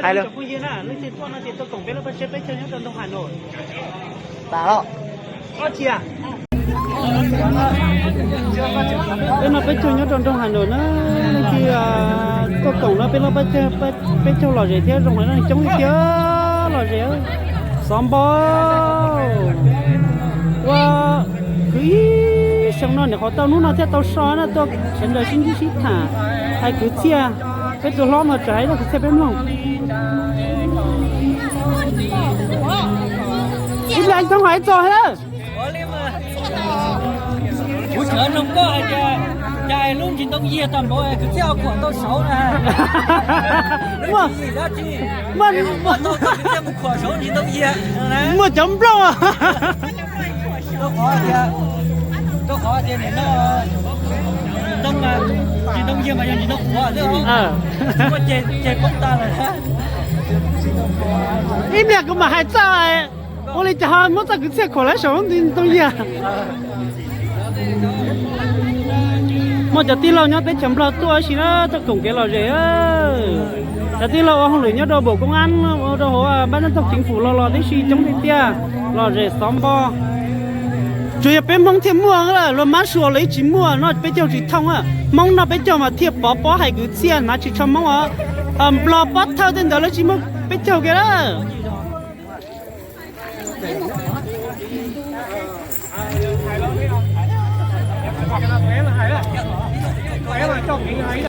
Hais lus. Peb no peb caug nyob rau nroog Hà Nội na, leej twg tuaj koom no peb loj peb caug lom zem thiab zoo li no coob li thiab lom zem. Xov npo ua kwv ib xyoo no nim qhuav tau hnub no thiaj tau so na, tuaj sawv daws sib ntsib sib tham hais kwv txhiaj. Peb tus hlob mas tseem hais ib zaj kwv txhiaj peb mloog. Ib pliag thoob hais txog na. Kuv tseem mloog koj hais tias, cas lub ntsis ntoo yiag tag npaum kwv txhiaj khuam tau saud na. Muaj, muaj, muaj tau kwv txhiaj mus khuam saud ntsis ntoo yiag. Muaj cov nplooj. Rau qhov tias, rau qhov tias nim no ntoo mas, ntsis ntoo yiag mas yog ntsis ntoo qhuav xwb, muaj ces poob tas lawm. Ib pliag kuv mam hais txog ua li cas ho muab txoj kwv txhiaj khuam lawm saum ntsis ntoo yiag. Muaj cov tij laug nyob teb chaws Nplog tuaj ib si na, tuaj koom kev lom zem. Cov tij laug ua hauj lwm nyob rau bộ công an, ua rau hauv ban nab tog chính phủ los los tib si coob tiag tiag, lom zem xov npo. Tsuas yog peb Hmoob thiaj muaj, luag Mab Suav los yeej tsis muaj, noj peb caug tsis thooj. Hmoob noj peb caug mas thiaj pov pob hais kwv txhiaj, hnav tsis tshua Hmoob os. Nplog pob thawj tej ntawd lawv tsis muaj peb caug kiag na.